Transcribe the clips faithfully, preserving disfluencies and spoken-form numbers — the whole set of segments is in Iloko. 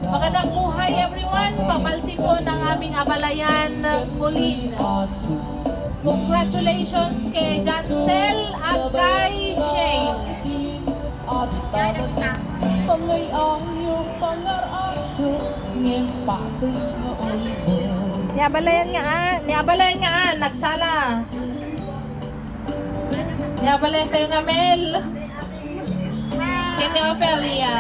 Magandang buhay, everyone. Papansin po ng aming abalayan, Colleen. Congratulations kay Jancel at kay Shane. Ni abalayan nga, ah, ni abalayan nga, ah, nagsala. Ni abalayan tayo nga, Mel. Kay ni Ofelia.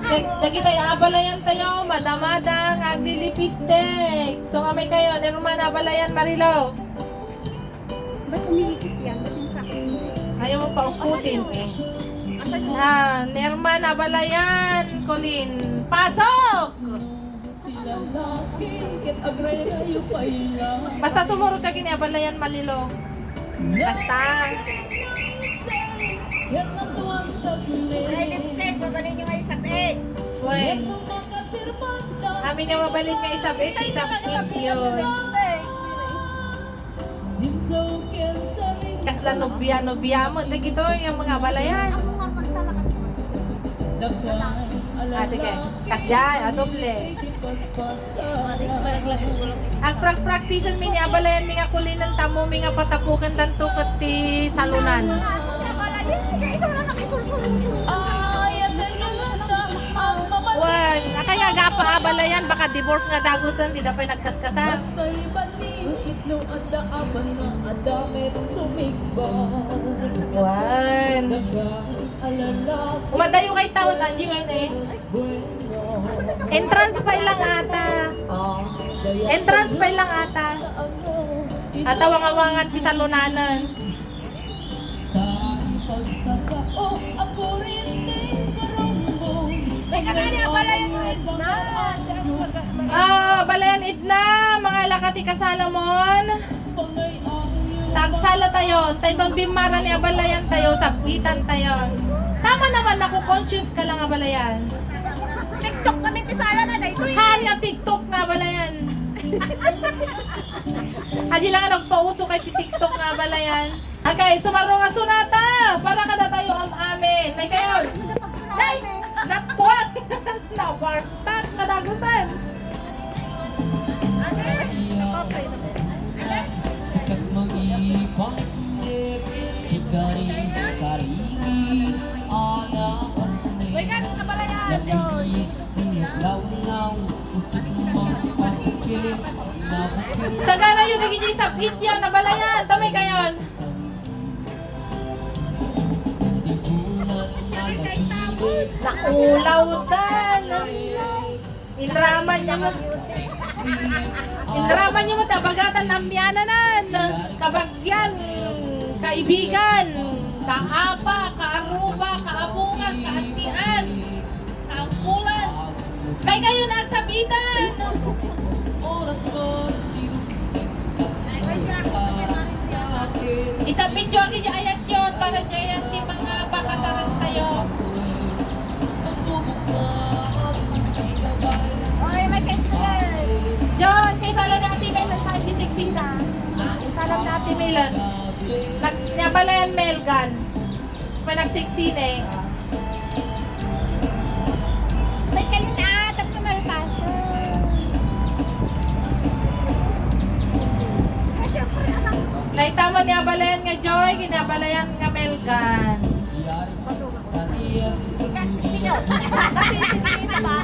Dag-, dagiti abalayan tayo, madamada nga aglilipistik. So, nga may kayo, ni Romana abalayan, Marilo. Ba't umiikot yan? Ba't yung sa akin hindi? Ayaw mo pa uputin, eh. Asan yung Ah, Nerman, abalayan, Colleen. Pasok! Basta sumurot ka kini abalayan, Marilo. Basta. Ay, lipstick, mabalin nyo nga isabit. Wen. Amin nga mabalin nga isabit, isabit yun. Kasla nobia-nobia mo. Dagito yung mga abalayan. Ako nga pagsalakan ko. Ah, sige. Kasjay, ah, doble. Agpragpraktisan mi ni abalayan mi nga Colleen, tammo mi nga patapuken danto ket ti salunan. Wen, akaya gapa abalayan, baka divorce nga dagusen, di da pay nagkaskasas. Itno adda abana, adda met sumigba. Wan. Umadayo kay tao, tanyo nga eh. Entrance pa lang ata. Entrance pa lang ata. Atawang-awangan ti salunanan. Teka, tani, abalayan mo, Edna. Ah, abalayan, Edna. Mga laka ti kasalamon. Tagsala tayo. Tayo ton bimmara ni abalayan tayo. Sabitan tayo. Tama naman, naku-conscious ka lang, abalayan. TikTok kami ti sala na, daytoy. Haan nga TikTok nga abalayan. Adi lang nga nagpauso kay ti TikTok nga abalayan. Okay, sumarro nga sunata para kadatayo am-amin. May kayon. Nay! Natpuak! Nabartak! Nadagusan! May kan-, kabalayan, Joy. Sagana yun, naging isang hit yan, nabalayan. Tamay kayon. Naulaw tan. Inraman niya mo. Inraman niya mo, tabagatan, namyananan. Kabagyan, kaibigan, kaapa, kaaruba, kaabungan, kaantian. Tangkulan. Kay kayo nagsabitan. Isang video agi di ayat yun para dyan ti mga pakasaran tayo. Oy, may kaibigan. John, kay sala dati may mensahe di sexy na. Salam dati, Milan. Nag-, niya pala yan, Melgan. Panagsiksi na eh. May kayo na, tapos na malpaso. Ay, syempre, anak ko. Naitama ni abalayan nga Joy, kinabalayan nga Melgan. Ikaw, sige, sige, sige, tama.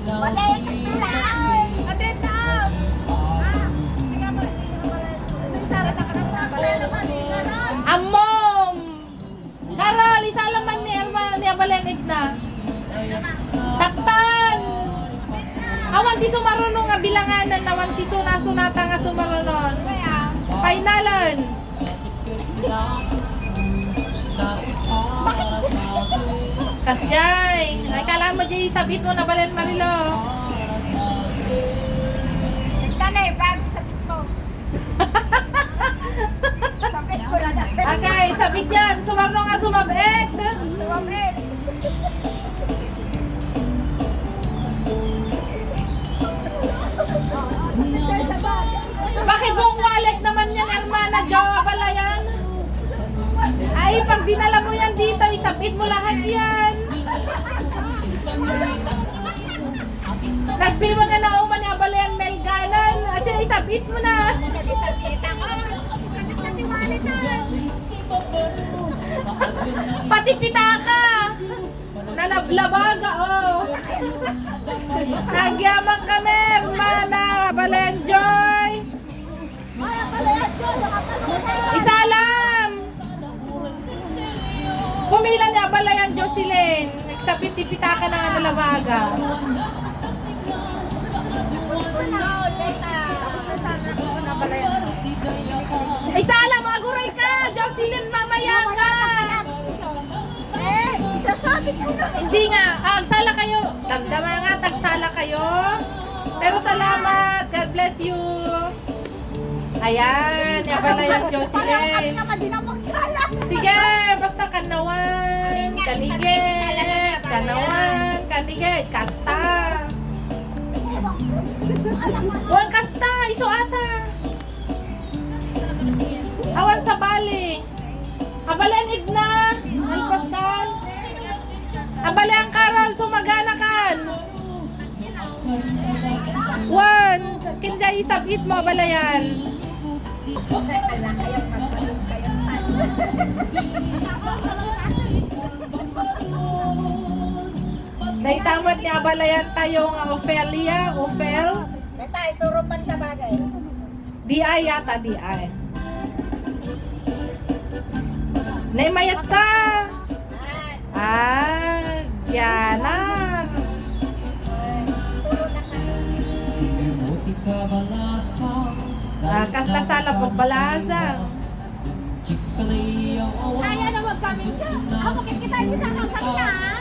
Patay, patay. Patay, tao. Ah, sige, ma-, sige, ma-, Sara, baka na, baka na, baka na. Amom! Karol, isalaman ni Hermana ni Abalen Edna. Taktan! Awan ti sumaruno nga bilanganan, awan ti suna-sunata nga sumaruno. Finalan! Kasjay! Ay, kalaan mo di sabit mo na balen, Marilo. Tanay, bag, sabit mo. Sabit ko na na. Okay, sabit yan. Sumarno nga sumabit. Sumabit. Bakit buong wallet naman yan, Hermana Jo? Abalayan. Ay, pag dinala mo yan dito, isabit mo lahat yan. Nagpirma nga nauman ni Abalayan Melganan. Asi, isabit mo na. Pati pitaka. Nalablabaga, oh. Agyaman kami, hermana Abalayan Joy. Isalam! Pumila ni Abalayan Jocelyn. Nagsabit ti pitaka na nga nalabaga. Isalam, aguray ka! Jocelyn, mamaya ka! Eh, isasabit ko na. Hindi nga. Ah, agsala kayo. Damdama nga, tagsala kayo. Pero salamat. God bless you. Ayan, yan pala yung Jocelyn. Kami naman, di na magsala. Sige, basta kanawan, kaligid, kanawan, kaligid, kasta. Wan kasta, isu ata. Awan sabali. Abalayan Edna, Alpaskan. Abalayan Carol, sumaganakan. Wan, kinday isab-it mo, Abalayan. Dayta met ni Abalayan tayo nga Ofelia, Ofel. Dayta, isurupan ka ba, guys? D I yata, D I. Nay mayat sa. Ah, Diana. Ah, kasta sa lapag balaza. Kaya na magkaming ka. Ako, kikita niyo sa kang kami na, ah.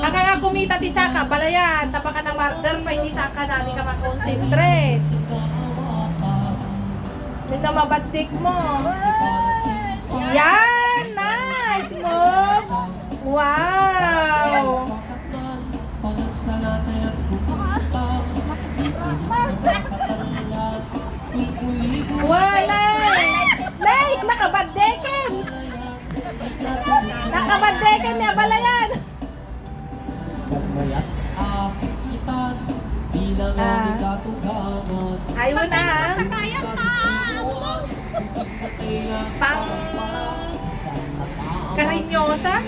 Aka nga kumita ti saka, balayan, tapaka na marder pa ini saka na, di ka makonsentrate. May na mabadtik mo. Yan! Nice move! Wow! Wow, nice! Nice! Nakabaddekan! Nakabaddekan ni Abalayan! Ah. Ayaw na, ah. Pang Karinyosa?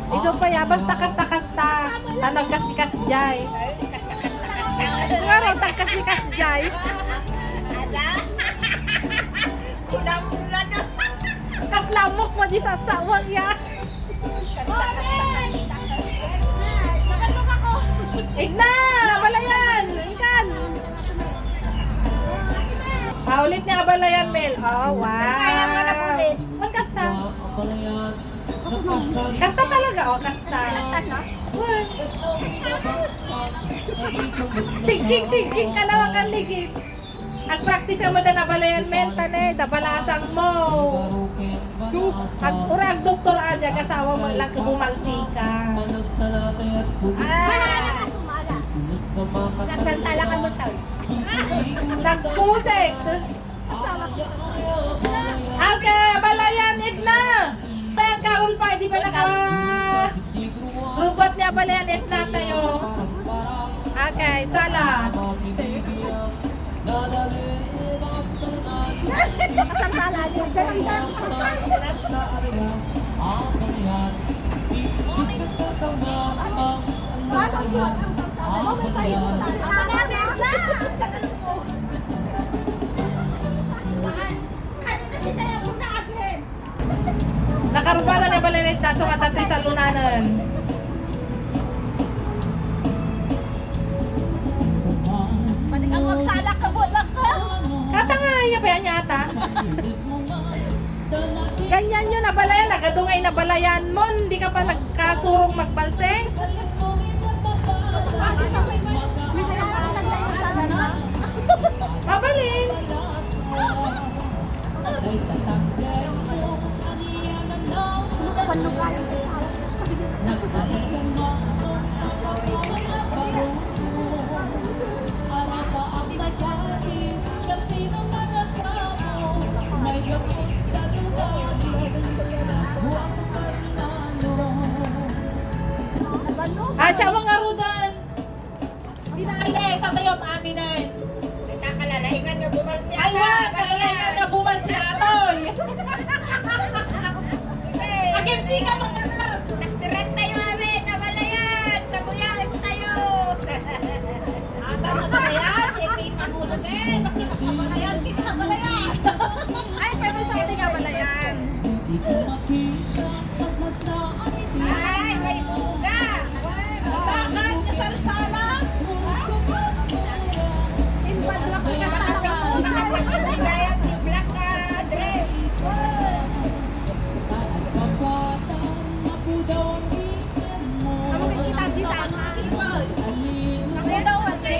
Isu pa ya, basta kasta-kasta. Tanang kasikas jay. Ngaro, tagkasikas jay. Ada. Kulang-kulang na. Kaslamok mo di sasawag ya. Igna! Abalayan! Ikan! Ah, ulit ni Abalayan, Mel. Oh, wow. Kaya nga nagulit. Magkasta. Kasta talaga, oh, kasta. Sigking, sigking ka na, wakaligid. Ag-practice ka mo da Abalayan, Mel, tane, da balasang mo. Ag-, ura ag-doktor, adi, ag-asawa mo lang ka bumalsika. Ah. Nagsarsala ka mo, tao. Nagkusik. Okay, Abalayan, Edna. Abalayan, Carol pa, di pa naka-robot ni Abalayan, Edna tayo. Okay, sala. Nakasarsala niyo. Diyan ang dami. Ang sarsala, ang sarsala. Ang sarsala. Kanina si Taya muna again. Nakarubada ni Abalayan, taso nga tatoy sa lunanan. Pati kang magsala ka, buwan lang ka. Kata nga, iya pa yan yata. Ganyan yun, Abalayan. Nagadu nga inabalayan mo, hindi ka pa nagkasurong magbalsing. Mabalin. Atoy! Agimsika mo ka na! Nagdiret tayo, amin! Nabalayan! Nabuyawin tayo! Ata nabalayan! Eh, may pangulo, eh! Bakit nabalayan? Hindi nabalayan! Ay, pwede sa ating nabalayan! Ay, may buga. Bakit kasalsala? Inpadlak ka talaga. Kaya may black, ah, dress. Ano makikita di sana? Ako daw, ate.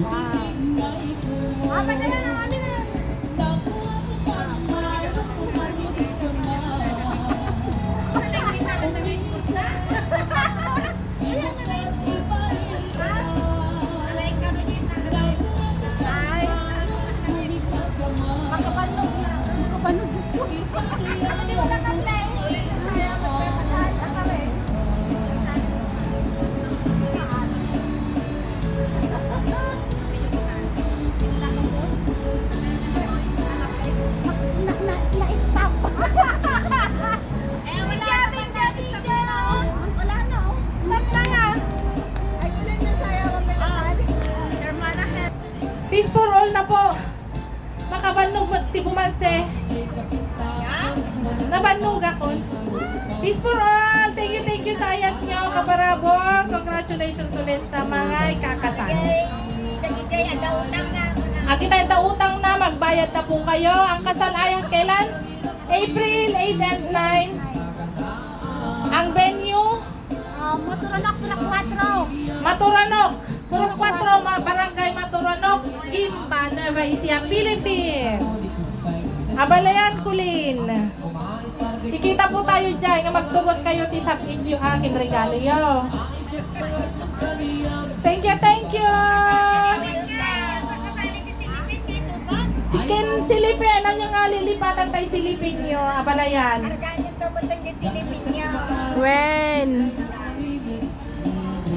Ay. Makapanog na. Makapanog, Diyos ko. Na, na, na-stop. Eh, wala naman, wala na, oh. Stop na nga. Ay, tuloy na sayaw ang may kasali. Hermana Hel. Peace for all na po. Makabannog mo, ti bumanse. Nabannog ako. Peace for all. Thank you, thank you sa ayat nyo, kaparabor. Congratulations ulit sa mga ikakasal. Dagiti adda utang na. Agitay adda utang na, magbayad na po kayo. Ang kasal ay kailan? April eight and nine. Ang venue? Ah, Maturanok, Pura Cuatro. Maturanok, Pura Cuatro, ma-, Barangay Maturanok, Guimba, Nueva Ecija, Philippines. Abalayan, Kulin. Kikita po tayo dyan, nga magtugot kayo ti sab-ityo akin regaloyo. Thank you, thank you. Sikin silipin, ano nga lilipatan tayo silipin nyo? Abalayan. Kargaan nyo to, butang nyo silipin nyo. When?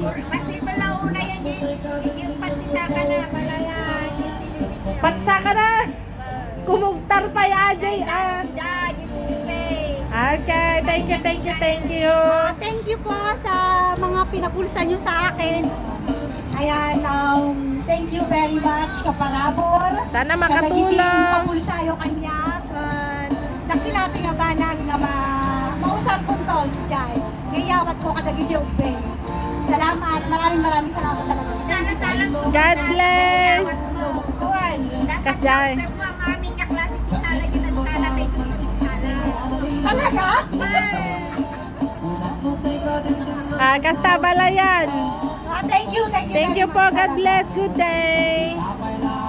Kasi bala una yan, yung, yung patisaka na, abalayan, yung silipin nyo. Patisaka na? Kumugtar pa ya, J R. Da, yung silipin. Okay, thank you, thank you, thank you. Ah, thank you po sa mga pinabulsa nyo sa akin. Ayan, um, thank you very much, kaparabor. Sana makatulong. Kadagiti pabulsayo kaniak, uh, dakkel ti nga banag nga ma-, mausarkon to, jay. Nga iyawatko kadagiti ubbing. Salamat. Maraming, maraming salamat talaga. Sana, sana po. God bless. Kuwan. Dapat Kasjay. Sa mga mami nga klase ti sala, yung nagsala, tayo sunod ti sala. Talaga? Ay. Ah, kasta balayan. Ah, thank you, thank you very much. Thank you po. God bless. Good day.